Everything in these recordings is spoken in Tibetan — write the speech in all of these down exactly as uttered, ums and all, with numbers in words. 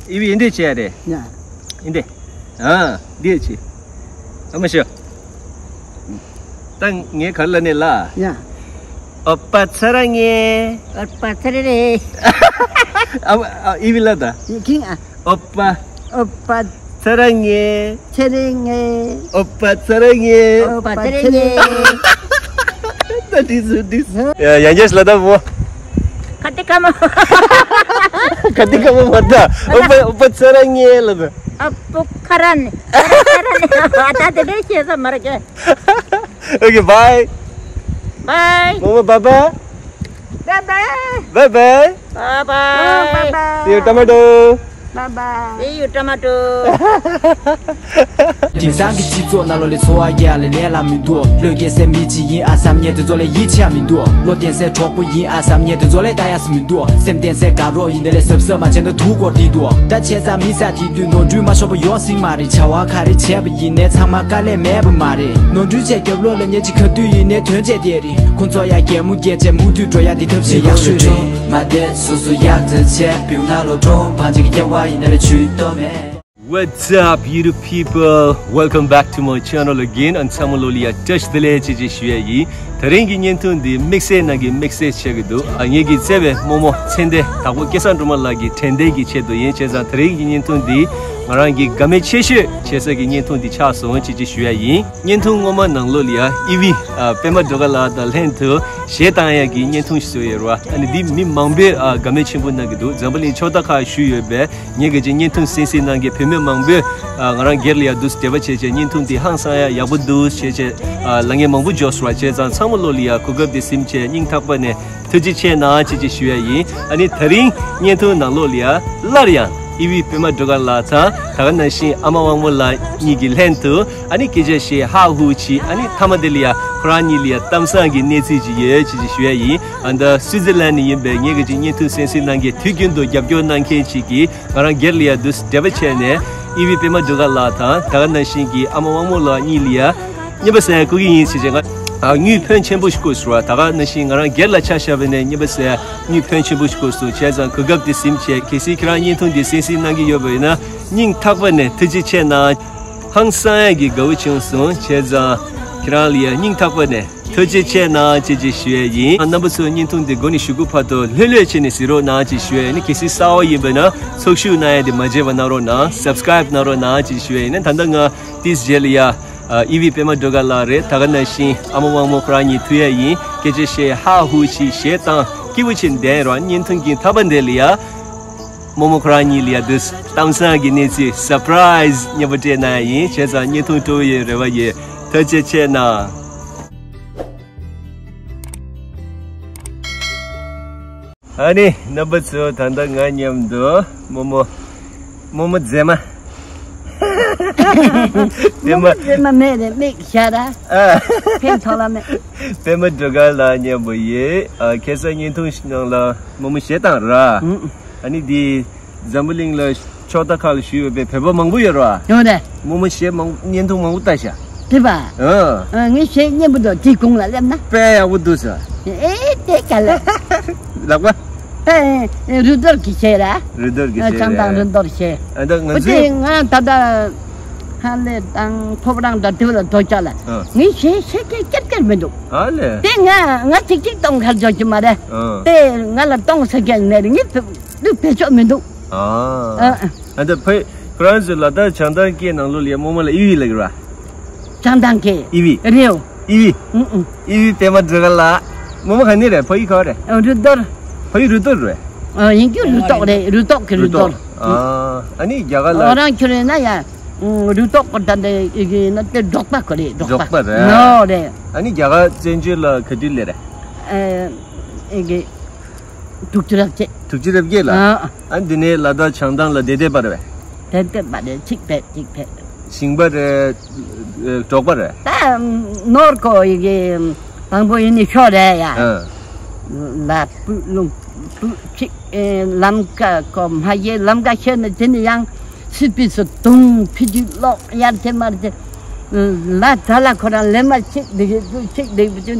ཨི་བི་འདི་བྱས་རེད། ཡ། འདི། ཨ། འདི་བྱས། ཨ་མ་ཤོ། ད་ངས་ག་རེ་ལབ་ནས་ལ། ཡ། ཨོ་པ་ཚ་ར་ངེ། ཨོ་པ་ཚ་ར་རེ། ཨ་མ། ཨ། ཨི་བི་ལ་ད། ཡི་ཁིང་ཨ། ཨོ་པ། ཨོ་པ། ཚ་ར་ངེ། ཚ་ར་ངེ། ཨོ་པ་ཚ་ར་ངེ། ཨོ་པ་ཚ་ར་ངེ། ད་འགྲིག་སོང་འགྲིག་སོང་། ཡ། ཡང་བསྐྱར་ལ་ད་བོ། ཁ་ཏི་ཁ་མོ། ཁ་ཏི་ཁ་མོ་མ་ད། ཨོ་པ། ཨོ་པ་ཚ་ར་ངེ་ལ་ད། ཨ་པོ་ཁ་ར་ནི། ཁ་ར་ཁ་ར་ནི། ཨ་ད་དེ་འདྲས་བཤད་ས་མ་རེད་ཀྱེ། Okay, bye. Bye. Mama, bye bye. Bye bye. Bye bye. Bye bye. Bye bye. See you tomorrow. Bye bye. See you tomorrow. དེང་སང་གི་སྤྱི་ཚོགས་ནང་ལོགས་ལ་འཚོ་བ་སྐྱེལ་ལ་ལས་ལ་མི་འདུག་བློས་འགེལ་སའི་མི་གཅིག་ཡིན་ཨ་བསམ་མཁན་དེ་ཚོ་ལ་ཡིད་ཆེས་མི་འདུག་བློ་བརྟན་སའི་གྲོགས་པོ་ཡིན་ཨ་བསམ་མཁན་དེ་ཚོ་ལ་ལྟ་ཡ་སུ་མི་འདུག་སེམས་བརྟན་སའི་དགའ་རོགས་ཡིན་དེ་ལས་གཟབ་གཟབ་མ་བྱས་ན་དུག་སྐོར་དེ་འདུག་ད་བྱས་ཙང་མི་ས་དེ་དུས་ནོར་འཁྲུལ་མ་ཤོར་བ་ཡོང་སྲིད་མ་རེད། བྱ་བ་ག་རེ་བྱས་པ་ཡིན་ནའི་ཚང་མ་དཀའ་ལས་མེད་པ་མ་རེད། ནོར་འཁྲུལ་བྱས་རྒྱབ་ལོགས་ལ་ཉེས་ཆད་ག་དུས་ཡིན་ནའི་དོན་བྱས་བསྡད་རེད། ཁོང་ཚོ་ཡ་གད་མོ་བགད་བྱས་མུ་མཐུད་འགྲོ་ཡ་འདི་ཐབས་ཤེས་ཡག་ཤོས་རེད། མ་བསྡད་སོ་སོ་ཡག་ཙམ་བྱས་བེའུ་ནང་ལོགས་འགྲོ་བང་ཆེན་གྱི་སྐྱེ་བ་ཡིན་ན་ལས་ཇུས་གཏོགས་མེད། What's up, YouTube people? Welcome back to my channel again. ཨ་ཚང་མ་ལོ་ལི་ཡ་བཀྲ་ཤིས་བདེ་ལེགས་ཅེས་ཅེས་ཞུ་ཡ་ཡིན། དེ་རིང་གི་བརྙན་ཐུང་འདི་དམིགས་བསལ་ནང་གི་དམིགས་བསལ་ཆགས་ཀྱི་འདུག་ཨ་ངེད་ཀྱི་བརྩེ་བའི་རྨོ་མོ་ཚེ་འདས་དྭགས་པོ་སྐལ་བཟང་སྒྲོལ་མ་ལགས་ཀྱི་དྲན་རྟེན་གྱི་ཆེད་དུ་ཡིན། བྱས་ཙང་དེ་རིང་གི་བརྙན་ཐུང་འདི་ང་རང་གི་དགའ་མོས་ཆེ་ཤོས་བྱེད་ས་གི་བརྙན་ཐུང་འདི་ཆགས་སོང་ཅེས་ཅེས་ཞུ་ཡ་ཡིན། བརྙན་ཐུང་སྔོན་མ་ནང་ལོགས་ལ་ཡ་ཨི་བི་ཨ་པད་མ་སྒྲོལ་དཀར་ལགས་དང་ལྷན་དུ་གཞས་བཏང་ཡ་གི་བརྙན་ཐུང་ཞིག་བཟོས་ཡོད་རེད་བ། ཨ་ནི་འདི་མི་མང་པོས་ཨ་དགའ་མོས་ཆེན་པོ་གནང་གི་འདུག་འཛམ་བུ་གླིང་ཕྱོགས་མཐའ་ཁག་བཞུགས་ཡོད་པའི་ངེད་ཀྱི་བརྙན་ཐུང་གསན་གཟིགས་གནང་མཁན་བོད་མི་མང་པོས་ཨ་ང་རང་སྒེར་ལ་ཡ་འདུག་སེ་དད་པ་བྱས་བྱས་བརྙན་ཐུང་འདི་ཧང་སང་ཡ་ཡག་པོ་འདུག་བྱས་བྱས་ཨ་ལབ་མཁན་མང་པོ་འབྱོར་སོང་བ། བྱས་ཙང་ཚང་མ་ལོ་ལ་ཡ་གོ་སྐབས་འདི་ཟིན་བྱས་སྙིང་ཐག་པ་ནས་ཐུགས་རྗེ་ཆེ་གནང་ཅེས་ཅེས་ཞུ་ཡ་ཡིན། ཨ་ནི་དེ་རིང་བརྙན་ཐུང་ནང་ལོགས་ལ་ཡ་སླར་ཡང་ཨི་བི་པད་མ་སྒྲོལ་དཀར་ལགས་དང་ད་ག་ནང་བཞིན་ཨ་མ་དབང་མོ་ལགས་གཉིས་ཀྱི་ལྷན་དུ་ཨ་ནི་སྐད་ཆ་བཤད་ཧ་ཧུ་ཅིག་ཨ་ནི་མཐའ་མ་དེ་ལ་ཡ་ཁོ་རང་གཉིས་ལ་ཡ་གཏམ་བཟང་གི་གནས་ཚུལ་ཅིག་ཡོད་ཅེས་ཅེས་ཞུ་ཡ་ཡིན། ཨ་ནི་སུའི་ཙི་ལན་ནས་ཡིན་པའི་ངེད་ཀྱི་བརྙན་ཐུང་གསན་གཟིགས་གནང་མཁན་དུས་རྒྱུན་དུ་རྒྱབ་སྐྱོར་གནང་མཁན་ཅིག་གིས་ང་རང་སྒེར་ལ་ཡ་འདུག་སེ་དད་པ་བྱས་ནས་ཨི་བི་པད་མ་སྒྲོལ་དཀར་ལགས་དང་ད་ག་ནང་བཞིན་གྱི་ཨ་མ་དབང་མོ་ལགས་གཉིས་ལ་ཡ་རྔན་པ་ཟེར་བསྐུར་གྱི་ཡིན་ཟེར་བྱས། ང་ཨ་དངུལ་ཕོན་ཆེན་པོ་ཞིག་བསྐུར་སོང་བ། ད་ག་ནང་བཞིན་ང་རང་སྒེར་ལ་ཆ་བཞག་པ་ཡིན་ན་རྔན་པ་ཟེར་དངུལ་ཕོན་ཆེན་པོ་ཞིག་བསྐུར་སོང་། བྱས་ཙང་གོ་སྐབས་དེ་ཟིན་བྱས་གལ་སྲིད་ཁྱེད་རང་བརྙན་ཐུང་འདི་གསན་གཟིགས་གནང་གི་ཡོད་པ་ཡིན་ན་སྙིང་ཐག་པ་ནས་ཐུགས་རྗེ་ཆེ་གནང་། ཧང་སང་ཡ་གི་དགའ་བོ་བྱུང་སོང་། བྱས་ཙང་ཁྱེད་རང་ལ་ཡ་སྙིང་ཐག་པ་ནས་ཐུགས་རྗེ་ཆེ་གནང་ཅེས་ཅེས་ཞུ་ཡ་ཡིན། རྣམ་པ་ཚོ་བརྙན་ཐུང་འདི་མགོ་ནས་གཞུག་གུ་བར་དུ་ལྷོད་ལྷོད་བྱས་ནས་གཟིགས་རོགས་གནང་ཅེས་ཞུ་ཡ་ཡིན། གལ་སྲིད་གསར་པ་ཡིན་པ་ན་ཚོགས་ཞུགས་གནང་ཡ་དེ་མ་བརྗེད་པ་གནང་རོགས་གནང་། སབ་སི་ཀ་རེབ་གནང་རོགས་གནང་ཅེས་ཞུ་ཡ་ཡིན། ད་ལྟ་ང་དེའི་རྗེས་ལ་ཡ་ཨ་ཨི་བི་པད་མ་སྒྲོལ་དཀར་ལགས་རེད། ད་ག་ནང་བཞིན་ཨ་མ་དབང་མོ་ཁོ་རང་གཉིས་ཐུག་ཡ་ཡིན། སྐད་ཆ་བཤད་ཧ་ཧུ་ཅིག་གཞས་བཏང་སྐྱིད་པོ་བྱས་བསྡད་རོགས། བརྙན་ཐུང་གི་མཐའ་མ་འདི་ལ་ཡ་རྨོ་མོ་ཁོ་རང་གཉིས་ལ་ཡ་འདུག་སེ་གཏམ་བཟང་གི་གནས་ཚུལ་སར་པ་རའི་ཛི་རྔན་པ་སྤྲད་གནང་ཡ་ཡིན། བྱས་ཙང་བརྙན་ཐུང་སྤྲོ་བོ་ཡོད་རེ་བ་ཡོད། ཐུགས་རྗེ་ཆེ་གནང་། ཨ་ནི་རྣམ་པ་ཚོ་ད་ལྟ་ང་མཉམ་དུ་རྨོ་མོ་རྨོ་མོ་མཛེས་མ། པད་མ་པད་མ་མེད་རེད། མིག་ཞར་ར། ཨ། ཕན་ཐོགས་ལ་མེད། པད་མ་སྒྲོལ་དཀར་ལགས་མཉམ་པོ་ཡོད། ཨ་ཁ་སང་བརྙན་ཐུང་ཞིག་ནང་ལ་རྨོ་མོ་གཞས་བཏང་ར། ཨ་ནི་འདི་འཛམ་བུ་གླིང་ལ་ཕྱོགས་མཐའ་ཁག་ལ་བཞུགས་ཡོད་པའི་བོད་པ་མང་པོ་ཡོད་ར། ཡོད་རེད། རྨོ་མོ་གཞས་མང་བརྙན་ཐུང་མང་པོ་ལྟ་ཤག་དེ་བ། ཨ། ཨ་ངའི་གཞས་སྙན་པོ་འདུག་དེ་གུང་ལ་སླེབས་ན། དཔེ་ཡག་པོ་འདུག་ཟེར། ཨེ་དེ་ག་ལ། ལག་པ། ཨེ་རུ་རྡོར་གྱི་གཞས་ར། རུ་རྡོར་གྱི་གཞས་རེད། བྱང་ཐང་རུ་རྡོར་གཞས། ཨ་ད་ང་ཨོ་དེ་ཚོས་ང་ད་ལྟ་ཧ་ལས་དང་ཕོ་བྲང་དང་དེ་བ་ལ་རྡོ་ལྕགས་ལ། ཨ། ངའི་གཞས་ཤེས་མཁན་ཀེར་ཀེར་མི་འདུག་ཨ་ལས། དེ་ང་ང་ཅིག་ཅིག་གཏོང་གར་འཇོག་གི་མ་རེད། ཨ། དེ་ང་ལ་གཏོང་ས་མཁན་ནས་ངས་བེད་སྤྱོད་མི་འདུག་ཨ། ཨ། ཨ་ད་ཕ་ཁོ་རང་ཚོ་ལ་དྭགས་བྱང་ཐང་སྐད་ནང་ལོགས་ལ་ཡ་རྨོ་མོ་ལ་ཨི་བི་ལབ་ཀྱི་ར། བྱང་ཐང་སྐད། ཨི་བི། རེད། ཨི་བི། ཨུ་ཨུ། ཨི་བི་པད་མ་སྒྲོལ་དཀར་ལགས། རྨོ་མོ་ག་ནས་རེད། ཕ་ཡུལ་ག་པར་རེད། ཨ་རུ་རྡོར། ཕ་ཡུལ་རུ་རྡོར་རེད། ཨ་ཡིན་རྒྱུ་རུ་ཐོག་རེད། རུ་ཐོག་གི་རུ་རྡོར། ཨ་ཨ་ནི་རྒྱ་གར་ལ། ཨོ་རང་ཁྱོད་རེད་ན་ཡ། ཨུ་རུ་ཐོག་གི་ད་འདི་ཨི་གི་ན་དེ་འབྲོག་པ་གི་རེད། འབྲོག་པ། འབྲོག་པ་རེད། ཨོ་རེད། ཨ་ནི་རྒྱ་གར་བཙན་བྱོལ་ལ་ག་དུས་སླེབས་རེད། ཨ་ཨི་གི། དྲུག་ཅུ་རེ་བརྒྱད། དྲུག་ཅུ་རེ་བརྒྱད་ལ། ཨ། ཨ་འདི་ནས་ལ་དྭགས་བྱང་ཐང་ལ་བསྡད་བསྡད་པ་རེད་པས། བསྡད་བསྡད་པ་རེད། གཅིག་བསྡད་གཅིག་བསྡད། ཞིང་པ་རེད། ཨ་འབྲོག་པ་རེད། ད་ནོར་གོ་ཡི་གེ་དང་པོ་ཡིན་ནི་ཤོག་རེད་ཡ། ཨ། ལ་སྤུས་རླུང་སྤུས་གཅིག་ཨེ་ལམ་ཀ་གོ་མ་ཡེ་ལམ་ཀ་ཤེས་ན་དེ་ནི་ཡང་སི་པི་སུ་དུང་ཕི་ཅི་ལོག་ཡར་དེ་མར་དེ། ལ་ད་ལ་ཁོ་རང་ལེ་མ་ཆིག་འདི་གི་ཆིག་འདི་གི་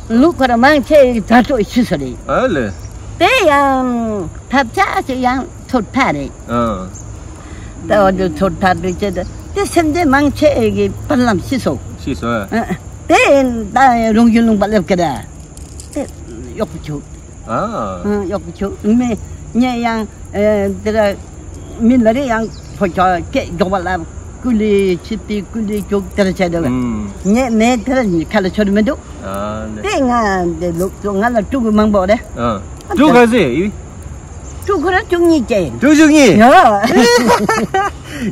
ལུག་ཁོ་རང་མང་ཆེ་ད་ལྟོ་ཤི་སོ་རེད། ཨ་ལེ། དེ་ཡང་ཐབས་ཆག་ཅིག་ཡང་ ཚོད་ཕ་རེད། ཨ། ད་འོ་དེ་ཚོད་ཕ་དུ་བྱེད་དུ་དེ་སེམས་ཅན་མང་ཆེ་གི་བར་ལམ་ཤི་སོང་། ཤི་སོང་། ཨ། དེ་ད་རུང་གི་ལུང་པ་སླེབས་ཀི་ར། དེ་གཡོག་པོ་ཆུ། ཨ། ཨ། གཡོག་པོ་ཆུ་མི་ངས་ཡང་དེ་ར་མི་ལ་རེ་ཡང་ཕོ་ཁྱོ་སྐད་མགྱོགས་པ་ལ་ཀུ་ལི་ཆི་ཏི་ཀུ་ལི་ཅུག་དེ་ར་བྱས་འདུག་ངས་མེད་དེ་ར་ཁ་ལ་ཆོད་མི་འདུག་ཨ་ལེ། དེ་ང་དེ་ལུག་ང་ལ་ཕྲུ་གུ་མང་པོ་རེད། ཨ། ཕྲུ་གུ་ག་ཚོད་ཡོད། ཕྲུ་གུ་ར་བཅུ་གཉིས་ཅན། ཕྲུ་གུ་བཅུ་གཉིས། ཡོ།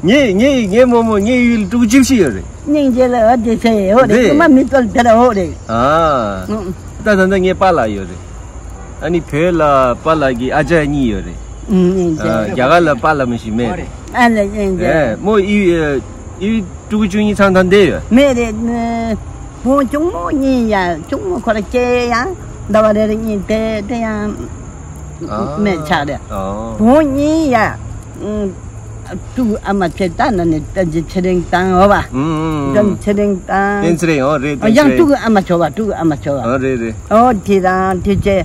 ངའི་ངའི་ངའི་རྨོ་མོ་ངའི་ཡུལ་ཕྲུ་གུ་བཅུ་བཞི་ཡོད་རེད། སྙིང་རྗེ་ལ་འོ་དེ་ཟེར་འོ་རེད། རེད། ང་མི་ཚོ་དེ་ར་འོ་རེད། ཨ། ཨང་། ད་ད་ད་ངའི་པཱ་ལགས་ཡོད་རེད། ཨ་ནི་བོད་ལ་པཱ་ལགས་ཀྱི་ཨ་ཅག་གཉིས་ཡོད་རེད། ཨང་། སྙིང་རྗེ། ཨ། རྒྱ་གར་ལ་པཱ་ལགས་མི་ཞིག་མེད་རེད། ཨ་ལེ་སྙིང་རྗེ། ཨེ། རྨོ་ཡི་ཡི་ཕྲུ་གུ་བཅུ་གཉིས་ཚང་ཚང་བསྡད་ཡོད། མེད་རེད། བུ་ཆུང་མོ་གཉིས་ཡ་ཆུང་མོ་ཁོ་ར་སྐྱེས་ཡང་ཟླ་བ་རེ་རེ་གཉིས་དེ་དེ་ཡང་ཨ། མེད་ཆགས་རེད། ཨ། བུ་གཉིས་ཡ། ཨུམ། ཕྲུ་གུ་ཨ་མ་ཚེ་ལྟ་ན་ནི་བསྟན་འཛིན་ཚེ་རིང་དང་འོ་བ། ཨུམ། བསྟན་འཛིན་ཚེ་རིང་དང་། བསྟན་ཚེ་རིང་འོ་རེད། ཨ། བསྟན་ཡང་ཚེ་རིང་། ཕྲུ་གུ་ཨ་མ་ཆོ་བ། ཕྲུ་གུ་ཨ་མ་ཆོ་བ། ཨ། རེད་རེད། ཨོ་དེ་རང་དེ་ཚེ་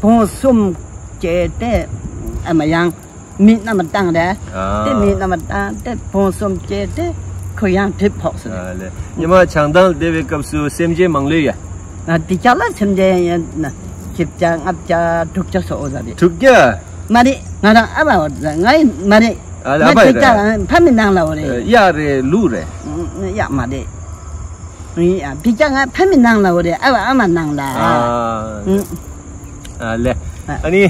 བུ་གསུམ་སྐྱེས་ཏེ་ཨ་མ་ཡང་མི་མནའ་མ་བཏང་རེད། ཨ། དེ་མི་མནའ་མ་བཏང་དེ་བུ་གསུམ་སྐྱེས་ཏེ་ཁོ་ཡང་གྲིབ་ཕོག་སོང་། ཨ་ལེ། ཉི་མ་བྱང་ཐང་བསྡད་པའི་སྐབས་སུ་སེམས་ཅན་མང་ལོས་ཡ། ང་འདི་ཅག་ལ་སེམས་ཅན་ཡིན་ན་བཞི་བརྒྱ་ལྔ་བརྒྱ་དྲུག་བརྒྱ་སོགས་འོ་ཟ་རེད། དྲུག་བརྒྱ། མ་རེད། ང་རང་ཨ་ཕ་འོ་ཟ་ང་ཡིན་མ་རེད། ཨ་ལེ། ཨ་ཕ་ཡིན་རེད། ང་འདི་ཅག་ཕ་མའི་ནང་ལ་འོ་རེད། གཡག་རེད་ལུག་རེད། གཡག་མ་རེད། ཡ་འདི་ཅག་ང་ཕ་མའི་ནང་ལ་འོ་རེད། ཨ་ཕ་ཨ་མ་ནང་ལ། ཨ། ཨ་ལེ། ཨ་ནི་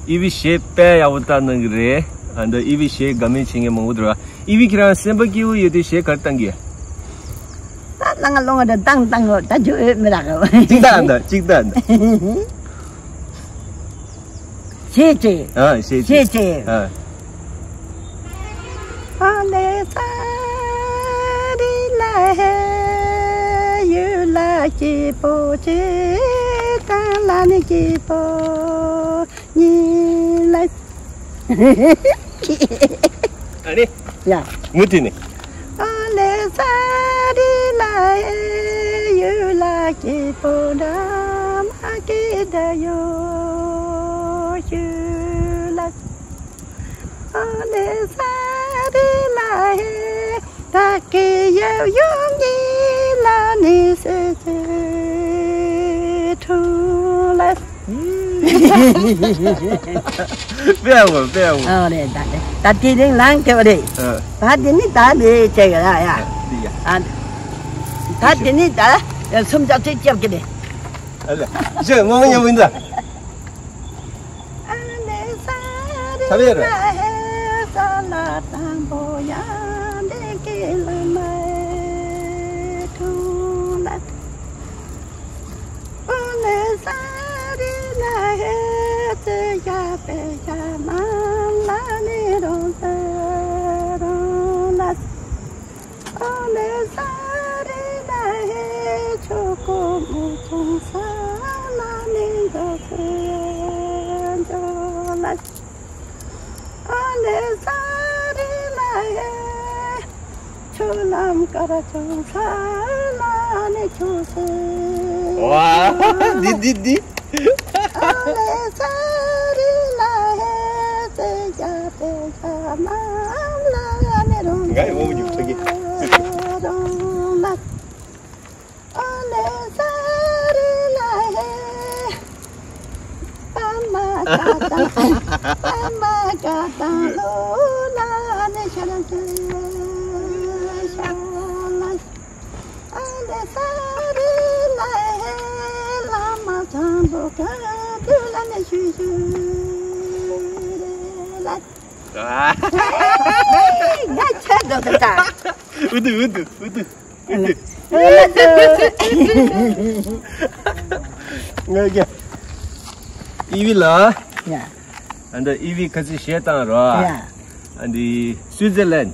ཨི་བི་གཞས་དཔེ་ཡག་པོ་བཏང་གནང་གི་རེད། ཨ་འདི་ཨི་བི་གཞས་དགའ་མོས་བྱེད་མཁན་མང་པོ་འདུག་ར། ཨི་བི་ཁྱེད་རང་སེམས་པ་སྐྱིད་པོ་ཡོད་དུས་གཞས་ག་རེ་བཏང་གི། ད་ནང་ལོང་བ་དང་བཏང་བཏང་གོ་ད་ཇུ་ཨེ་མི་རག་གོ་གཅིག་བཏང་ད་གཅིག་བཏང་ད། གཞས་ཅིག་ཨ། གཞས་གཞས་ཅིག་ཅིག་ཨ། ཨ་ལེ་ས་རི་ལ་ཧེ་ཡུལ་ལ་སྐྱིད་པོ་ཅིག་དང་ལ་ནི་སྐྱིད་པོ་ཉིན་ལ། ཨ་ནི། ཡ། མུ་མཐུད་ནས། ཨ་ལེ་ས་རི་ལ་ཨེ་ཡུལ་ལ་སྐྱིད་པོ་འདྲ་མ་སྐྱིད་ད་ཡོད་ཤུལ་ལ། ཨ་ལེ་ས་རི་ལ་ཨེ། ད་གི་ཡབ་ཡུམ་གཉིས་ལ་ནི་སེ་སེ་འཁྲུངས་ལ། དཔེ་ཡག་པོ་དཔེ་ཡག་པོ། ཨོ་རེད། ད་དེ་ད་དེ་རིང་ལངས་ཀྱི་རེད། ཨ། ད་དེ་ནི་ད་དེ་བྱེད་ཀྱི་ར་ཡ། འདི་ཡ། ཨ། ད་དེ་ནི་ད་སུམ་ཅག་ཚེ་སྐྱབས་ཀྱི་རེད། ཨ་ལེ། ཞེས་མོ་མོ་ཉམས་མིན་ད། ཨ་ལེ་ས་རི་ཐ་བེ་ར། ལ་ཧེ་ས་ལ་དང་པོ་ཡང་འདི་གི་ལ་མེ་ཁྲུང་ལ། ཨ་ལེ་ས་རི་ལ་ཧེ་ཙེ་ཡ་པེ་ཡ་ནང་ལ་ནི་རོང་ས་རོང་ལ། ཨ་ལེ་ས་རི་ལ་ཧེ་ཆོ་ཀོ་མུ་ཆུང་ས་ལ་ནི་འགྲོ་སེ་འགྲོ་ལ། ཨ་ལེ་ས་རི་ལ་ཧེ་ཆུ་ལམ་ཀ་ར་ཆུང་ས་ལ་ནི་ཆུ་སེ། ཝ། འདི་འདི་འདི། ཨ་ལེ་ས་རི་ལ་ཧེ་ཙེ་ཡ་ཏེ་ཡ་མ་ལ་ཡ་མེ་རོང་། ང་ཡི་འོག་མ་ཉུག་ཆ་གི། རོང་ལ། ཨ་ལེ་ས་རི་ལ་ཧེ། པ་མ་ཀ་ཏང་པ་མ་ཀ་ཏང་ལོ་ལ་ནེ་ཤ་ལ་ཤ་ལ། ཨ་ལེ་ས་རི་ལ་ཧེ་བླ་མ་བཟང་པོ་ག་དུས་ལ་ནི་ཤུ་ཤུ་རེ་ལ། ཨ། ང་ཆད་འགྲོ་གི་ད། ཨུ་ཏུ་ཨུ་ཏུ་ཨུ་ཏུ་ཨུ་ཏུ། ང་ག་ཨི་བི་ལ། ཡ། ཨ་འདི་ཨི་བི་ཁ་ཚིག་གཞས་བཏང་རོགས། ཡ། ཨ་འདི་སུའི་ཛར་ལན།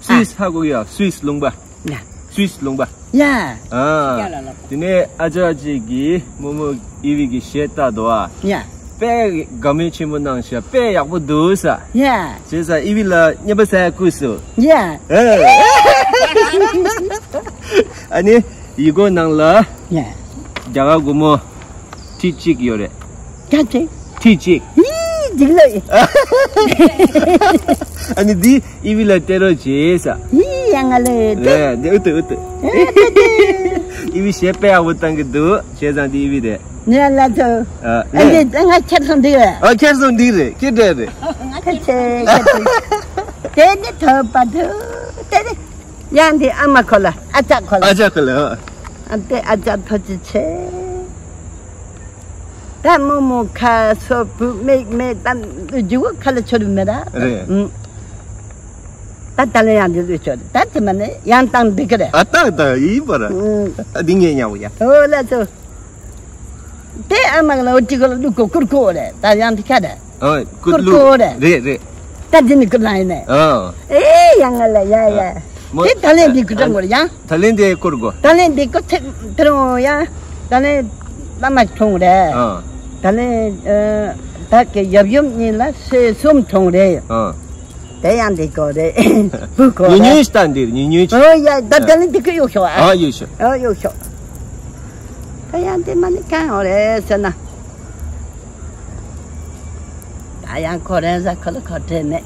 སུད་སི་ཧ་གོ་ཡ། སུད་སི་ལུང་པ། ཡ། སུད་སི་ལུང་པ། ཡ། ཨ། དེ་ནས་ཨ་ཅག་ཅིག་གིས་རྨོ་མོ་ཨི་བི་གི་གཞས་བཏང་འདུག་ཨ། ཡ། དཔེ་དགའ་མོས་ཆེན་པོ་གནང་ཤག་དཔེ་ཡག་པོ་འདུག་ས། ཡ། བྱས་ཙང་ཨི་བི་ལ་རྔན་པ་ཟ་ཡ་བསྐུལ་སོང་། ཡ། ཨ། ཨ་ནི་ཡིག་སྐོགས་ནང་ལ། ཡ། རྒྱ་གར་སྒོར་མོ་ཁྲི་གཅིག་ཡོད་རེད། ག་ཚད། ཁྲི་གཅིག་ཡི། འཇིག་ལོས། ཨ་ནི་འདི་ཨི་བི་ལ་སྟེར་རོགས་བྱེད་ས། ཡི་ཡ་ང་ལས་ཏེ། ཨེ་འདི་ཨུ་ཏུ་ཨུ་ཏུ། ཨེ་ཏེ་ཏེ། ཨི་བི་གཞས་དཔེ་ཡག་པོ་བཏང་གི་འདུག་བྱས་ཙང་འདི་ཨི་བི་རེད། ནས་ལ་ཚོ། ཨ་ཨ་ནི་ལས། ང་ཁྱེར་སོང་འདི་རེད། ཨ་ཁྱེར་སོང་འདི་རེད། ཁྱེར་འདྲ་རེད། ཁྱེར་ཆེ་ཁྱེར་ཆེ། དེ་ནི་ཐོབ་པ་ཐུ། དེ་ནི་ཡང་འདི་ཨ་མ་ཁོ་ལ་ཨ་ཅག་ཁོ་ལ། ཨ་ཅག་ཁོ་ལ། ཨ་དེ་ཨ་ཅག་ཐུགས་རྗེ་ཆེ། ད་རྨོ་མོ་ཁ་སོ་བུ་མིག་མེད་ད་འདི་རྒྱུ་བོ་ཁ་ལ་ཆོ་རུ་མེད་ར། རེད། ཨུམ། ད་ད་ལ་ཡང་འདི་ལུས་ཆོ་རུ་ད་དེ་མ་ནི་ཡང་བཏང་འདི་གི་རེད། ཨ་ཏག་ཏག་ཡིན་པ་ར། ཨུམ། ཨ་འདི་ངས་ཉལ་བོ་ཡ། ཨོ་ལ་ཚོ། དེ་ཨ་མ་གི་ལ་འོ་ཏི་གོ་ལ་ལུ་གོ་ཀུར་གོ་རེད། ད་ཡང་འདི་ཁ་རེད། ཨ་ཀུར་ཀུར་ལུ་གོ་རེད། རེད་རེད། ད་འདི་ནི་ཀུར་ལ་ཡིན་ནས། ཨ་ཨེ་ཡང་ང་ལ་ཡ་ཡ། མོ་དེ་ད་ལན་འདི་ཀུར་ཀྲང་གོ་རེད་ཡང་། ད་ལན་དེ་ཀུར་གོ། ད་ལན་འདི་ཀུར་ཚེ་དེ་རུང་ཡ། ད་ལན་བླ་མ་ཁྲོང་རེད། ཨ་ད་ལན་ཨ་ད་གི་ཡབ་ཡུམ་གཉིས་ལ་སེ་གསུམ་ཁྲོང་རེད། ཨ་དེ་ཡང་འདི་གོ་རེད། བུ་གོ་ཉུ་རེད། ཉུ་ཤི་ད་འདིར་ཉུ་ཉུ་ཤི། ཨོ་ཡ་ད་ད་ལན་འདི་ཀུར་གཡུག་ཤོག་ཨ། ཨ་གཡུག་ཤོག་ཨོ་གཡུག་ཤོག་ད་ཡང་དེ་མ་ནི་གང་ཡོང་རེད་ཟེར་ན། ད་ཡང་ཁོ་རེ་ཟ་ཁོ་ལ་ཁོ་དྲན་མེད།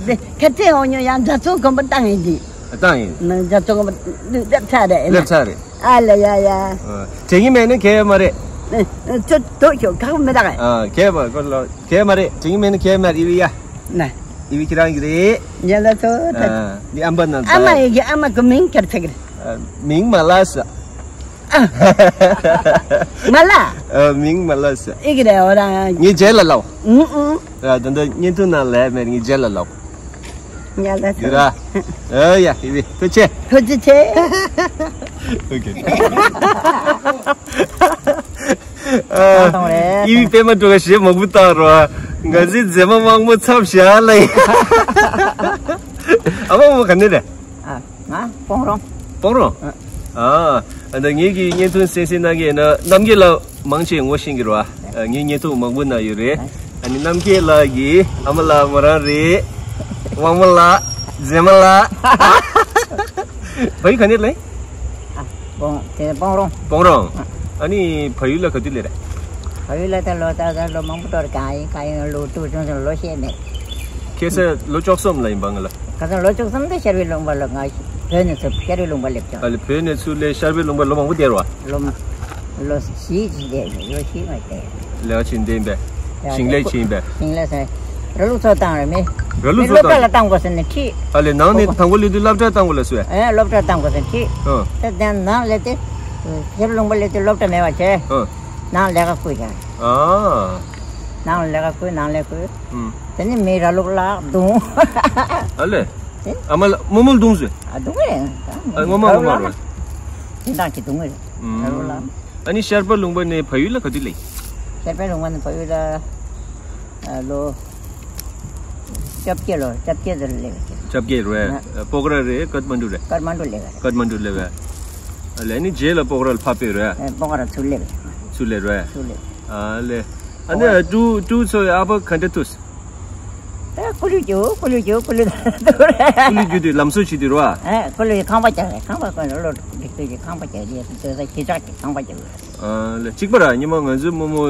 དེ་ཁ་ཚེ་འོ་ཉོ་ཡང་རྒྱ་མཚོ་དགོན་པ་བཏང་ཡིན་གྱི། བཏང་ཡིན། ན་རྒྱ་མཚོ་དགོན་པ་སླེབས་ཚར་རེད་ཡིན་ན། སླེབས་ཚར་རེད། ཨ་ལ་ཡ་ཡ། ཨ་དྲན་གྱི་མེད་ན་གལ་ཡོད་མ་རེད། ཨ་ཨ་ཚོ་དོ་ཤོག་ཁག་མི་རག་ཨ་གལ་ཡོད་མ་རེད། གལ་ཡོད་མ་རེད། དྲན་གྱི་མེད་ན་གལ་ཡོད་མ་རེད། ཨི་བི་ཡ། ན། ཨི་བི་ཁྱེད་རང་གི་རེད། ཉལ་ལ་ཚོ་ད། ཨ་འདི་ཨམ་པ་ན་ཨ་མ་ཡི་གི་ཨ་མ་གི་མིང་ག་རེ་ཚེག་རེད། ཨ་མིང་མ་ལ་ས། ཨ། མ་ལ། ཨ་མིང་མ་ལ་ས། ཨི་གི་རེད་འོ་རང་། ངའི་རྗེས་ལ་ལའོ། ཨུ་ཨུ། ཨ་ད་ལྟ་བརྙན་ཐུང་ནང་ལས་མེད་ངའི་རྗེས་ལ་ལའོ། ཉལ་ལ་ཡོད་ར། ཨ་ཡ་ཨི་བི་ཐུགས་རྗེ་ཆེ། ཐུགས་རྗེ་ཆེ། ཨོ་ཁེ། ཨི་བི་པད་མ་སྒྲོལ་དཀར་གཞས་མང་པོ་བཏང་རོགས། ང་ཚོའི་མཛེས་མ་དམར་མོ་མཚམས་བཞག་ལ་ཡིན། ཨ་མ་མོ་ག་ནས་རེད། ཨ་ང་སྤོང་རོང་། སྤོང་རོང་། ཨ་ཨ་ད་ངེད་ཀྱི་བརྙན་ཐུང་གསན་གཟིགས་གནང་མཁན་ཡིན་ན་རྣམ་རྒྱལ་ལགས་མང་ཆེ་ངོ་ཤེས་ཀྱི་རེད་བ། ངའི་བརྙན་ཐུང་མང་པོ་ན་ཡོད་རེད། ཨ་ནི་རྣམ་རྒྱལ་ལགས་ཀྱི་ཨ་མ་ལགས་མོ་རང་རེད། དབང་མོ་ལགས། མཛེས་མ་ལགས། བ་ཡུ་ག་ནས་ལེན། ཨ་སྤོང་དེ་སྤོང་རོང་། སྤོང་རོང་། ཨ་ནི་བ་ཡུ་ལ་ག་དུས་ལེན་རེད། བ་ཡུ་ལ་ད་ལོ་ད་ད་ལོ་མང་པོ་འགྲོ་རེད། གང་ཡིན་གང་ཡིན་ལོ་དུས་ཆུང་ཆུང་ལོ་ཤེས་མེད། ཁ་སང་ལོ་བཅུ་གསུམ་ལ་ཡིན་པ་ང་ལ། ཁ་སང་ལོ་བཅུ་གསུམ་དུ་ཤར་བའི་ལུང་པ་ལ་ང་བོད་ནས་ཚུར་ཤར་བའི་ལུང་པ་སླེབས་ཀྱང་། ཨ་ལེ་བོད་ནས་ཚུར་ལས་ཤར་བའི་ལུང་པ་ལོ་མང་པོ་བསྡད་རོ། ལོ་མ་ལོ་བཞི་ཅིག་བསྡད་ནས་ལོ་བཞི་མ་བསྡད། ལས་ཀ་བྱེད་འདི་ཡིན་པས། ཞིང་ལས་བྱེད་ཡིན་པས། ཞིང་ལས་ཟེར། ར་ལུག་ཚོ་བཏང་རེད་མི། ར་ལུག་མི་ཚོ་སློབ་གྲྭ་ལ་བཏང་དགོས་ཟེར་ནས་ཁྲིད། ཨ་ལེ་ནང་ནས་དང་པོ་སླེབས་དུས་སློབ་གྲྭ་བཏང་དགོས་ལ་སུས། ཨེ་སློབ་གྲྭ་བཏང་དགོས་ཟེར་ཁྲིད། ཨ་དེ་དེ་ནང་སླེབས་དུས་ཤར་ལུང་པ་སླེབས་དུས་སློབ་གྲྭ་མེད་པ་བྱས། ཨ་ནང་ལས་ཀ་བསྐུལ་བྱས། ཨ་ནང་ལས་ཀ་བསྐུལ་ནང་ལས་བསྐུལ། ཨུམ། དེ་ནས་མི་ར་ལུག་ལ་རྡུང་། ཨ་ལེ། ཨ་མ་ལ་རྨོ་མོ་ལ་རྡུང་ཟེར། ཨ་རྡུང་གི་རེད། ཨ་ངོ་མ་ངོ་མ་རེད། དེ་འདྲ་གི་རྡུང་གི་རེད། ཨུམ། ར་ལུག་ལ། ཨ་ནི་ཤར་པ་ལུང་པ་ནས་བལ་ཡུལ་ལ་ག་དུས་སླེབས། ཤར་པ་ལུང་པ་ནས་བལ་ཡུལ་ལ་ཨ་ལོ་བཅོ་བརྒྱད་ལོ་བཅོ་བརྒྱད་ཙམ་སླེབས། བཅོ་བརྒྱད་རེད། ཨ་པོ་ཁ་ར་རེད་ཀ་ཐ་མན་ཌུ་རེད། ཀ་ཐ་མན་ཌུ་སླེབས། ཀ་ཐ་མན་ཌུ་སླེབས། ཨ་ལེ་ཨ་ནི་རྗེས་ལ་པོ་ཁ་ར་ལ་ཕར་ཕེབས་རེད། ཨ་པོ་ཁ་ར་ཚུར་སླེབས། ཚུར་སླེབས་རེད། ཚུར་སླེབས། ཨ་ལེ། ཨ་ནི་ཀྲུའུ་ཀྲུའུ་ཚོའི་ཨ་ཕ་ག་འདྲ་ཐུག་ད་ཀུ་ལུ་རྒྱུ་ཀུ་ལུ་རྒྱུ་ཀུ་ལུ་ཀུ་ལུ་རྒྱུ་དེ་ལམ་བཟོ་བྱེད་དུས་རོ། ཨ་ཀུ་ལུ་ཡི་ཁང་པ་རྒྱག་རེད། ཁང་པ་ཀུ་ལུ་ལོ་སྒྲིག་དུས་ཀྱི་ཁང་པ་རྒྱག་རེད། དེ་ཚོ་གཞིས་ཆགས་ཀྱི་ཁང་པ་རྒྱག་རེད། ཨ་ལེ་གཅིག་པ་ར་ཉི་མ་ང་ཚོའི་རྨོ་མོ་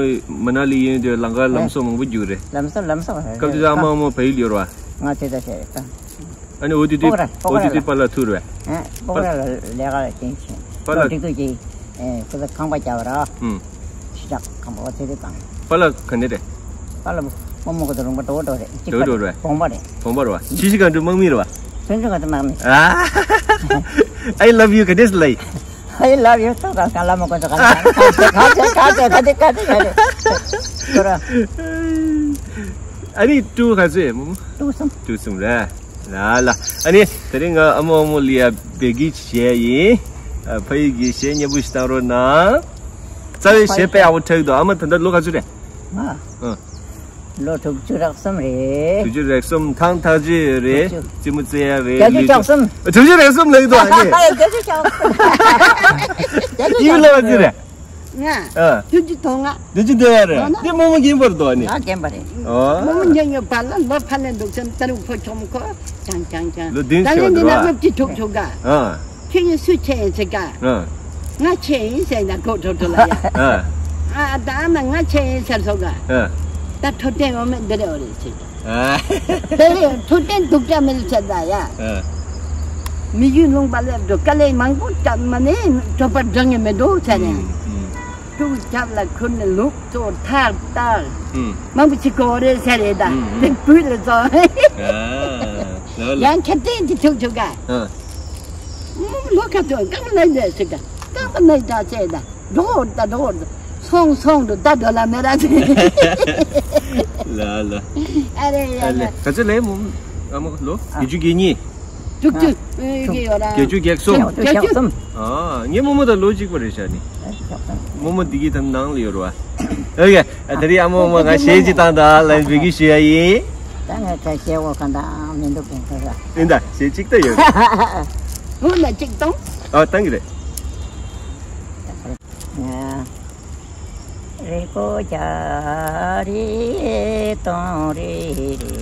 མ་ན་ལི་ཡིན་དུས་ལམ་ཁ་ལམ་བཟོ་མང་པོ་རྒྱུག་རེད། ལམ་བཟོ་ལམ་བཟོ་རེད། སྐབས་དེ་ཚོ་ཨ་མ་ཨ་མ་བལ་ཡུལ་ཡོད་ར། ང་དེ་ད་བཤད་རེད་ད། ཨ་ནི་འོ་དེ་དུས་པོ་ཁ་ར་པོ་ཁ་ར་འོ་དེ་དུས་ལ་པཱ་ལགས་ཐུག་རེད། ཨ་པོ་ཁ་ར་ལ་ལས་ཀ་ལ་བརྟེན་ཕྱིན་པཱ་ལགས་སྒྲིག་འཛུགས་ཀྱི་ཨེ་ཁོ་ཚོ་ཁང་པ་རྒྱག་པ་ར། ཨུམ། གཞིས་ཆགས་ཁང་པ་འོ་དེ་དུས་གང་། པཱ་ལགས་ག་ནས་རེད། པཱ་ལགས་རྨོ་མོ་ཁོ་ཚོ་ལུང་པ་འགྲོ་འགྲོ་རེད། གཅིག་པ་འགྲོ་འགྲོ་རེད། བོང་པ་རེད། བོང་པ་རེད་བ། ཕྱི་གཞིས་གང་འགྲོ་དམག་མི་རེད་བ། ཕྱི་གཞིས་གང་འགྲོ་དམག་མི། ཨ། I love you ག་འདྲས་ལབ་ཡིན། I love you ཐོག་ཁ་ལ་མ་ཁོ་ཚོ་ག་ནས་ག་ཚོད་ག་ཚོད་ག་ཚོད་ག་ཚོད་ག་ཚོད་ག་ཚོད། ཨ་ནི་ཀྲུའུ་ག་ཚོད་རྨོ་མོ། ཀྲུའུ་གསུམ། ཀྲུའུ་གསུམ་རེད། ལ་ལ། ཨ་ནི་དེ་རིང་ང་ཨ་མ་ཨ་མོ་ལ་ཡ་བདེ་སྐྱིད་བྱས་ཡིན། ཨ་ཕ་ཡུལ་གྱི་གཞས་སྙན་པོ་ཞིག་བཏང་རོགས་གནང་། རྩ་བའི་གཞས་དཔེ་ཡག་པོ་འཁྲབ་ཀྱི་འདུག་ཨ་མ་ད་ལྟ་ལོ་ག་ཚོད་རེད། ང་། ཨ། ལོ་དྲུག་ཅུ་རེ་གསུམ་རེད། དྲུག་ཅུ་རེ་གསུམ་ཐང་ཐག་ཅི་རེད། དྲུག་ཅུ། རྩེད་མོ་རྩེ་ཡ་རེད། བརྒྱད་ཅུ་གྱ་གསུམ། དྲུག་ཅུ་རེ་གསུམ་ལབ་ཀྱི་འདུག་ཨ་ནི། བརྒྱད་ཅུ་གྱ་གསུམ། ཡིན་ལབ་པ་ཅི་རེད། ང་། ཨ། བདུན་ཅུ་དོན་ལྔ། བདུན་ཅུ་དོན་ལྔ་རེད། འོ་ན། འདི་རྨོ་མོ་རྒན་པར་འདུག་ཨ་ནི། ང་རྒན་པ་རེད། ཨོ། རྨོ་མོ་རྒན་ཡོད་པ་ལ་ལོ་ཕ་ལས་འདུག་ཚེ་ཏ་རུ་ཕོ་ཆོམ་ཁོ་ཅང་ཅང་ཅང་། ལོ་བདུན་ད་ལས་འདི་ན་ཆེ་བ་སློབ་ཁྲིད་ཐུག་ཆོག་ག་ཨ། ཁྱེད་ཡིན་སུ་ཆེ་ཡིན་ཟེར་ག་ཨ། ང་ཆེ་ཡིན་ཟེར་ན་གོ་ཁྲོ་ཁྲོ་ལ་ཡ། ཨ། ཨ་ད་ཨ་མ་ང་ཆེ་ཡིན་ཟེར་སོང་ག་ཨ། ད་འཕྲོད་བསྟེན་འོ་མེད་འདི་རེད་འོ་རེད་ཟེར། ཨ། དེ་ལས་འཕྲོད་བསྟེན་སྡུག་ཅག་མི་ལ་བྱེད་ད་ཡ། ཨ། མི་ཡུལ་ལུང་པ་ལས་འགྲོ་དཀའ་ལས་མང་པོ་བརྒྱབ་མ་ནས་གྲོད་པ་འགྲང་ངེ་མི་འགྲོ་བྱས་ནས། ཨུམ། ཨུམ། ཕྲུ་གུ་རྒྱབ་ལ་ཁུར་ནས་ལུག་གཙོ་ཐར་ལྟར། ཨུམ། མང་པོ་ཞིག་གོ་རེད་ཟེར་རེད་ད། ཨུམ། དེ་བུ་ལ་བཙོ། ཨ། ལ་ལ། ཡང་ཁ་བརྟན་གྱི་ཆུག་ཆུག་ག། ཨ། ལོ་ཁ་ཐོན་རྐང་ལ་ལས་ཟེར་ག། རྐང་པ་ནས་འདྲ་བྱས་ད། འགྲོ་ད་འགྲོ། སོང་སོང་དུ་ད་འགྲོ་ལ་མེ་ར་ཆེ། ལ་ལ། ཨ་རེ་ཡ་ཨ་ལེ། ཡ། ག་ཚོད་ལས་མོ། ཨ་མོ་ལོ། བརྒྱད་ཅུ་གྱ་གཉིས། དྲུག་ཅུ་ཨ་ཡོད་ར། བརྒྱད་ཅུ་གྱ་གསུམ། བརྒྱད་ཅུ་གྱ་གསུམ། ཨ་ངའི་རྨོ་མོ་དང་ལོ་གཅིག་པ་རེད་ཤག་ནི། རྨོ་མོ་འདི་གི་དམ་ནང་ལ་ཡོད་ར་བ། ཨོ་ཡ། ཨ་དེ་རིང་ཨ་མོ་མོ་ང་གཞས་ཅིག་བཏང་དང་ལ་འབུལ་གི་ཞུ་ཡ་ཡིན། ད་ངས་ད་གཞས་འོ་ག་འདྲ་མི་འདུག་གོ་ག་ར། ཡིན་ད་གཞས་གཅིག་ད་ཡོད། འོ་ན་གཅིག་བཏང་། ཨ་བཏང་གི་རེད། རེ་ཀོ་ཅ་རེ་དོང་རེ་རེ།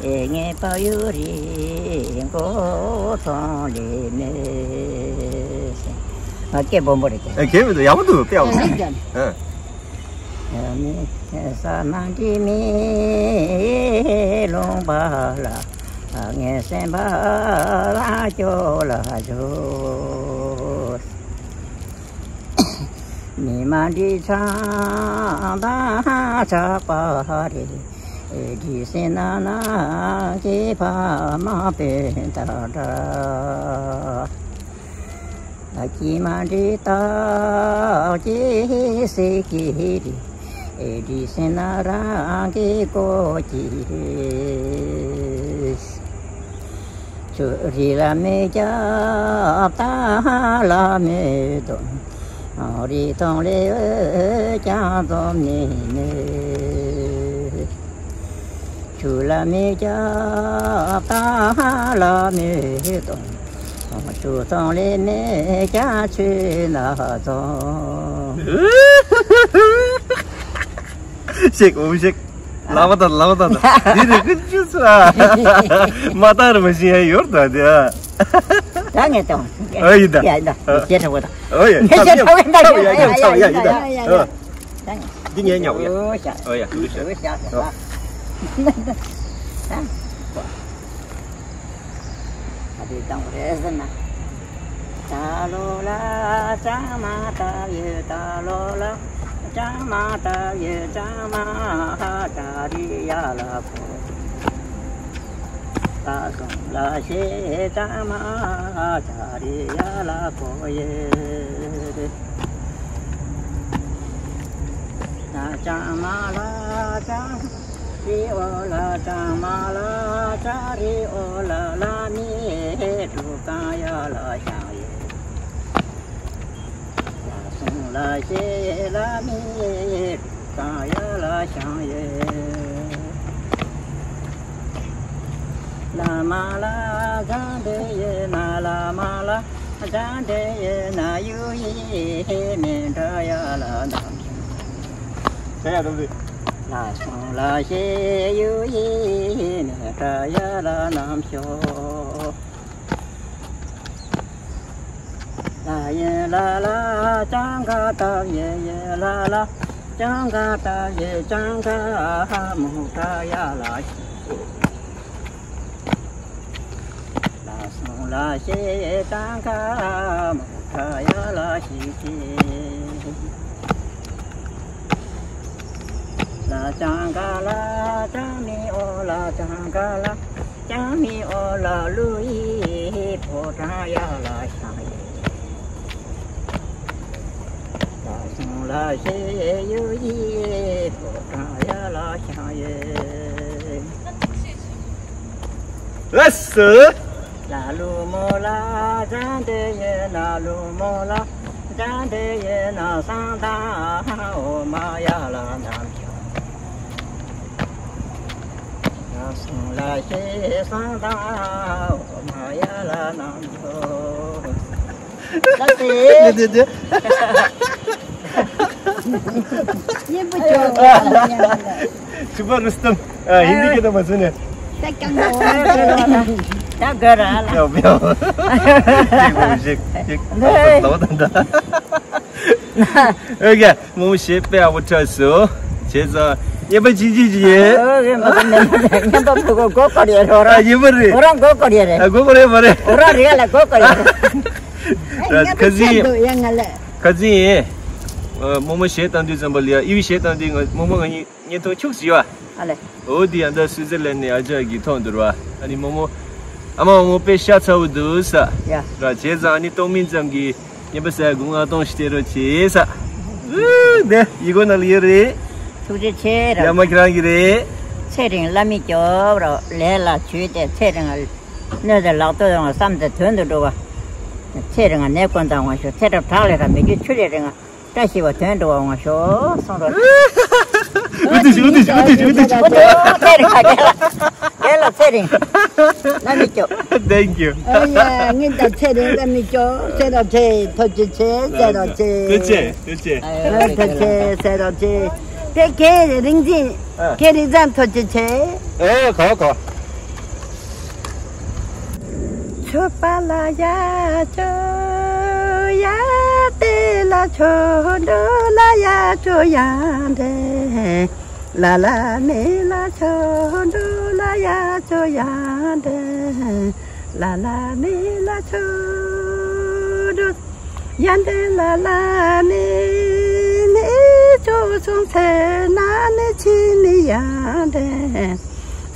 ཨེ་ངའི་པ་ཡུ་རེ་མགོ་ཐོང་ལེ་མེ། ང་སྐད་སྦོམ་པོ་རེད་ཀྱང་། ཨེ་གལ་མི་འདུག་ཡག་པོ་འདུག་དཔེ་ཡག་པོ་འདུག་ཨེ། ཨ་མི་ས་མ་འདི་མི་ལུང་པ་ལ་ངའི་སེམས་པ་ལ་སྐྱོ་ལ་སྐྱོ། མི་མ་འདི་ཆང་དང་ཆགས་པ་རེད། འདི་སེམས་ནང་ན་སྐྱེས་པ་མ་པེ་ད་འདྲ། ཨ་ཀྱི་མ་འདི་རྟགས་ཀྱི་སྲེག་གི་རེད། འདི་སེམས་ནང་རང་གི་ཀོ་ཀྱི་རེད། ཆུ་རི་ལ་མེ་རྒྱབ་ད་ལ་མེ་དོང་། རི་དོང་ལས་འོད་ཀྱང་འཛོམས་ནི་མེད། ཆུ་ལ་མེ་རྒྱབ་ད་ལ་མེ་དོང་། ཆུ་དོང་ལས་མེ་རྒྱབ་ཆུ་ན་འཛོམས། ཤེག་འོ་ཤེག་ལ་བ་དང་ལ་བ་དང་དང་། འདི་རེ་ཀི་ཅུ་ཚ། མ་ཏང་རེ་མ་ཤེས་ཡ་ཡོར་དང་དེ། ད་ངས་དང་། ཨ་ཡིན་ད། ཡ་ཡིན་ད། ཨ། ཤེས་ཁྲ་བོ་དང་། ཨོ་ཡ། ངས་ཤེས་ཁྲ་བོ་དང་། ཡ་ཡ་ཡ་ཡ་ཡ་ཡ་ཡ་ཡ། ཨ། འདི་ངས་ཉག་ཡ། ཨོ་ཤ། ཨོ་ཡ། ཀུ་ཤ། ཨོ་ཤ། ཨ། ཨ་དེ་དང་རེ་ཟ་ན། ད་ལོ་ལ་ཅང་མ་ད་ཡོད། ད་ལོ་ལ་ཅང་མ་ད་ཡོད། ཅང་མ་ད་རི་ཡ་ལ་ཕོ། ད་སོང་ལ་ཤེས་ཅང་མ་ད་རི་ཡ་ལ་ཕོ་ཡོད། ད་ཅང་མ་ལ་ཅང་། རི་འོ་ལ་ཅང་མ་ལ་ཅ་རི་འོ་ལ་ལ་མི་དྲུག་གང་ཡ་ལ་ཤང་ཡོད། ལ་སོང་ལ་ཤེ་ལ་མི་དྲུག་གང་ཡ་ལ་ཤང་ཡོད། ལ་མ་ལ་ཅང་དེ་ཡོད་ན་ལ་མ་ལ་ཅང་དེ་ཡོད་ན་ཡུ་ཡི་མི་འདྲ་ཡ་ལ་ནམ། ལ་སོང་ལ་ཤེ་ཡུ་ཡི་ནེ་ཏྲ་ཡ་ལ་ནམ་ཤོ། ལ་ཡེ་ལ་ལ་ཅང་ག་ཏ་ཡེ་ཡེ་ལ་ལ་ཅང་ག་ཏ་ཡེ་ཅང་ག་མུ་ཏྲ་ཡ་ལ་ཤེ། ལ་སོང་ལ་ཤེ་ཅང་ག་མུ་ཏྲ་ཡ་ལ་ཤེ་ཤེ། ལ་ཅང་ག་ལ་ཅང་མི་འོ་ལ་ཅང་ག་ལ་ཅང་མི་འོ་ལ་ལུ་ཡི་ཕོ་བྲང་ཡ་ལ་ཤང་ཡེ། ལ་སོང་ལ་ཤེ་ཡུ་ཡི་ཕོ་བྲང་ཡ་ལ་ཤང་ཡེ། ལགས་སོ། ལ་ལུ་མོ་ལ་ཅང་དེ་ཡེ་ན་ལུ་མོ་ལ་ཅང་དེ་ཡེ་ན་སང་ད་འོ་མ་ཡ་ལ་ནམ་ཤོ། ལ་སོང་ལ་ཤེ་སང་ད་འོ་མ་ཡ་ལ་ནམ་ཤོ། ལགས་སེ། ལགས་སེ། སྙན་པོ་བྱོས། ཆུ་པ་རུ་སྟམ། ཨ། ཧིན་དི་སྐད་དུ་མ་ཚུད་ནས། ད་གང་ག་འོ་ན་ད་ག་ར་ལ། ཡོ་ཡོ། ཅིག་མོ་ཞིག་ཅིག་ལོ་ད་ད། ཨོ་ཀེ། མོ་ཞེ་པེ་ཨ་བོ་ཁྲ་སོ། བྱས་ཙང་ ཉན་པ་ཅི་ཅི་ཅི་ཡེ། ཨོ་རེད་མ་གོ་མེད་མ་རེད། ཉན་པ་མ་གོ་མགོ་སྐོར་ཡ་རེད། ཨོ་ཨ་རང་ཉན་པ་རེད། ཨོ་རང་མགོ་སྐོར་ཡ་རེད། ཨ་མགོ་སྐོར་ཡ་མ་རེད། ཨོ་རང་རེད་ལ་མགོ་སྐོར་ཡ་རེད། ར་ཁ་ཟི། ཁ་ཟི་ཡེ། རྨོ་མོ་གཞས་བཏང་དུས་ཙམ་པ་ལ་ཡ་ཨི་བི་གཞས་བཏང་དུས་ང་རྨོ་མོ་ང་གཉིས་བརྙན་ཐུང་ཁྱུག་ཟིག་ཡོད་ཨ། ཨ་ལེ། འོ་དེ་ཡང་ད་སུའི་ཙི་ལན་ནས་ཨ་ཅག་གིས་ཐོག་འདུར་བ། ཨ་ནི་རྨོ་མོ། ཨ་མ་རྨོ་མོ་དཔེ་ཤ་ཚ་བོ་འདུག་ས། ཡ། ར་བྱས་ཙང་ཨ་ནི་གཏོང་མིན་ཙམ་གྱིས་ཉན་པ་ཟ་དགུ་ལྔ་གཏོང་ཞིག་སྟེར་རོགས་བྱས་ས། ཨུ་དེ་ཡི་གོ་ན་ལ་ཡོད་རེད། ཐུགས་རྗེ་ཆེ་ར། ཡ་མ་ཁྱེད་རང་གི་རེད། ཚེ་རིང་བླ་མེད་སྐྱོབ་རོགས་ལས་ལ་བྱུས་ཏེ་ཚེ་རིང་གནོད་དེ་ལག་ཏུ་ཡོང་བསམ་དེ་དོན་དུ་འགྲོ་བ། ཚེ་རིང་ནས་དཀོན་དང་ངོ་ཤོག་ཚེ་རབས་བྲག་ལས་ར་མི་རྒྱུ་ཆུ་ལས་རིང་། བཀྲ་ཤིས་པ་དོན་འགྲོ་བ་ངོ་ཤོག་གསུང་རོགས། ཨུ་ཏི་ཤི་ཨུ་ཏི་ཤི་ཨུ་ཏི་ཤི་ཨུ་ཏི་ཤི། ཨུ་ཏི་ཤི། ཚེ་རིང་ཁ་རྒན་ལ་རྒན་ལ་ཚེ་རིང་བླ་མེད་སྐྱོབ། Thank you. ཨ་ཡ་ངེད་ད་ཚེ་རིང་བླ་མེད་སྐྱོབ་ཟེར་རོགས་ཆེ། ཐུགས་རྗེ་ཆེ་ཟེར་རོགས་ཆེ། ཐུགས་རྗེ་ཆེ། ཐུགས་རྗེ་ཆེ་ཟེར་རོགས་ཆེ། དེ་གའི་རིག་འཛིན་ཨ། གའི་རིག་འཛིན་ཐུགས་རྗེ་ཆེ། ཨེ་གོ་གོ། མཆོད་པ་ལ་ཡ་མཆོད་ཡ་དེ་ལ་མཆོད་འགྲོ་ལ་ཡ་མཆོད་ཡ་འདྲེ། ལ་ལ་མི་ལ་མཆོད་འགྲོ་ལ་ཡ་མཆོད་ཡ་འདྲེ། ལ་ལ་མི་ལ་མཆོད་འགྲོ་ཡ་འདྲེ། ལ་ལ་མི་མི་མཆོད་སོང་ཟེར་ན་ནི་ཕྱི་ནི་ཡ་འདྲེ།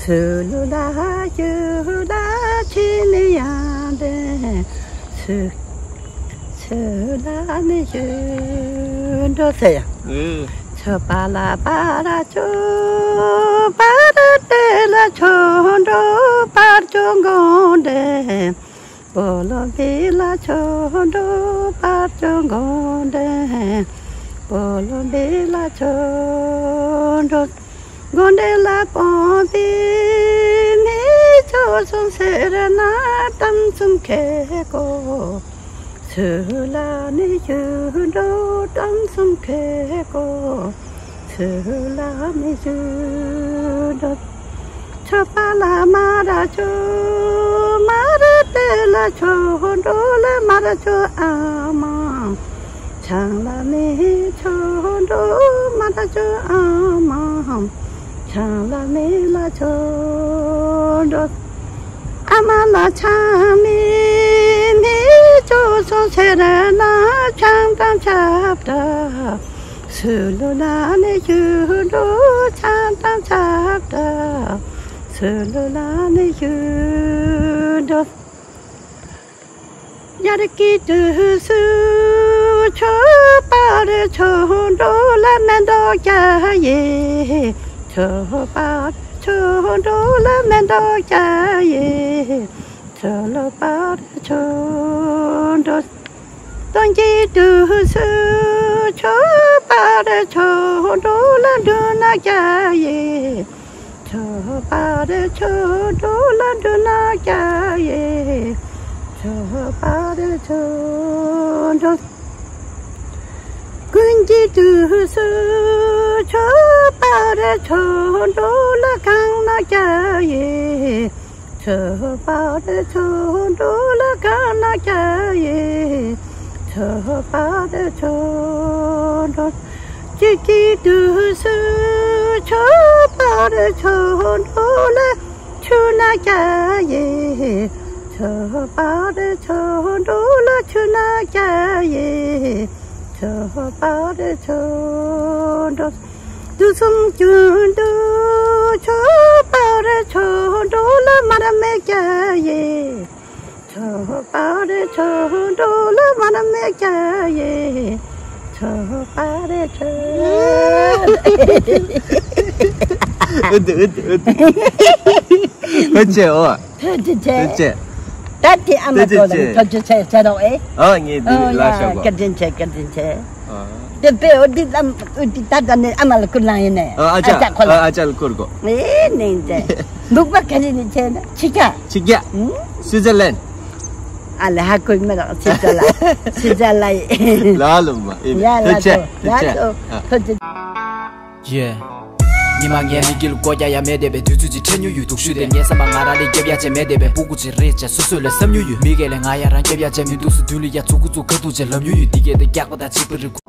སུ་ལུ་ལ་ཞུ་ལ་ཕྱི་ནི་ཡང་དེ། སུ་སུ་ལ་ནི་ཞུ་འགྲོ་ཟེར་ཡ། ཨེ། ཆོས་པ་ལ་པ་ར་ཆོས་པ་ར་ཏེ་ལ་ཆོས་འགྲོ་པར་ཆོས་འགོང་དེ། པོ་ལོ་བི་ལ་ཆོས་འགྲོ་པར་ཆོས་འགོང་དེ། པོ་ལོ་བི་ལ་ཆོས་འགྲོ། དགོན་འདྲེ་ལ་སྤོང་པའི་མི་ཆོས་གསུང་ཟེར་ན་གཏམ་གསུམ་ཁེ་གོ། སུ་ལ་ནི་ཞུ་འགྲོ་གཏམ་གསུམ་ཁེ་གོ། སུ་ལ་ནི་ཞུ་འགྲོ། ཆོས་པ་ལ་མ་ར་ཆོས་མ་ར་ཏེ་ལ་ཆོས་འགྲོ་ལ་མ་ར་ཆོས་ཨ་མ། ཆང་ལ་མི་ཆོས་འགྲོ་མ་ར་ཆོས་ཨ་མ། ཆང་ལ་མི་ལ་ཆོས་འགྲོ། ཨ་མ་ལ་ཆང་མི་མི་ཆོས་སོང་ཟེར་ན་ཆང་དང་ཆབ་འདྲ། སུ་ལུ་ལ་ནི་ཞུ་འགྲོ་ཆང་དང་ཆབ་འདྲ། སུ་ལུ་ལ་ནི་ཞུ་འགྲོ། དབྱར་གྱི་དུས་སུ་ཆོས་པར་ཆོས་འགྲོ་ལ་མེ་ཏོག་བཀྱག་ཡེ། ཆོས་པར་ཆོས་འགྲོ་ལ་མེ་ཏོག་བཀྱག་ཡེ། ཆོས་ལོ་པར་ཆོས་འགྲོ། སྟོན་གྱི་དུས་སུ་ཆོས་པར་ཆོས་འགྲོ་ལ་འབྲུ་སྣ་བཀྱག་ཡེ། ཆོས་པར་ཆོས་འགྲོ་ལ་འབྲུ་སྣ་བཀྱག་ཡེ། ཆོས་པར་ཆོས་འགྲོ། དགུན་གྱི་དུས་སུ་ཆོས་པར་ཆོས་འགྲོ་ལ་གངས་སྣ་བཀྱག་ཡེ། ཆོས་པར་ཆོས་འགྲོ་ལ་གངས་སྣ་བཀྱག་ཡེ། ཆོས་པར་ཆོས་འགྲོ། དཔྱིད་ཀྱི་དུས་སུ་ཆོས་པར་ཆོས་འགྲོ་ལ་ཆུ་སྣ་བཀྱག་ཡེ། ཆོས་པར་ཆོས་འགྲོ་ལ་ཆུ་སྣ་བཀྱག་ཡེ། ཆོས་པར་ཆོས་འགྲོ། དུས་གསུམ་རྒྱུན་དུ་ཆོས་པར་ཆོས་འགྲོ་ལ་མར་མེ་བཀྱག་ཡེ། ཆོས་པར་ཆོས་འགྲོ་ལ་མར་མེ་བཀྱག་ཡེ། ཆོས་པར་ཆོས། ཨུ་ཏི་ཨུ་ཏི་ཨུ་ཏི། ཨུ་ཅེ་ཨོ། ཐུགས་རྗེ་ཆེ། ཐུགས་རྗེ་ཆེ། ད་དེ་ཨ་མ་ཐུགས་རྗེ་ཆེ། ཐུགས་རྗེ་ཆེ་ཟེར་རོགས་ཨེ། ཨ་ངས་འདི་ཨོ་ལ་ཡ་ཤོག་གོ། བཀའ་དྲིན་ཆེ་བཀའ་དྲིན་ཆེ། ཨ། དེ་དཔེ་འོ་འདི་ལམ་འོ་འདི་ད་ད་ནས་ཨ་མ་ལ་ཁུར་ལང་ཡིན་ནས། ཨ་ཨ་ཅག་ཁོ་ལ། ཨ་ཨ་ཅག་ལ་ཁུར་གོ། ཨེ་ནས་འདི་འདུག་པ་ག་རེ་ནས་བྱས་ན་ཕྱི་རྒྱ། ཕྱི་རྒྱ། ཨུང་། སུའི་ཙར་ལན། ཨ་ལེ་ཧ་གོ་མི་རག་སུའི་ཙར་ལན། སུའི་ཙར་ལན་ཡིན། ལ་ལ་མ་ཨེ་ཡ་ལ་ཐུགས་རྗེ་ཆེ། ཐུགས་རྗེ་ཆེ། ཨ། ཐུགས་རྗེ། Yeah. ཉི་མ་ངའི་མིག་གི་ལ་སྒོ་རྒྱག་ཡ་མེད་དེ་བས། དུས་ཚོད་ཅིག་འཕྲད་མྱོང་ཡོད་འདུག་ཞུས་ཏེ། ངའི་བསམ་པ་ང་རང་ལས་རྒྱབ་ཡ་ཅན་མེད་དེ་བས། སྤུ་གུ་ཅིག་རེད་ཅེས་སོ་སོ་ལས་བསམ་མྱོང་ཡོད། མི་སྒེར་ལས་ང་ཡ་རང་རྒྱབ་ཡ་ཅན་མི་འདུག་སུ་མདུན་ལ་ཡ་ཚུགས་ཀུ་ཚུགས་ཁ་ཐུག་ཅེས་ལབ་མྱོང་ཡོད། འདི་སྐད་དེ་རྒྱག་པ་དང་གཅིག་པ་རེད།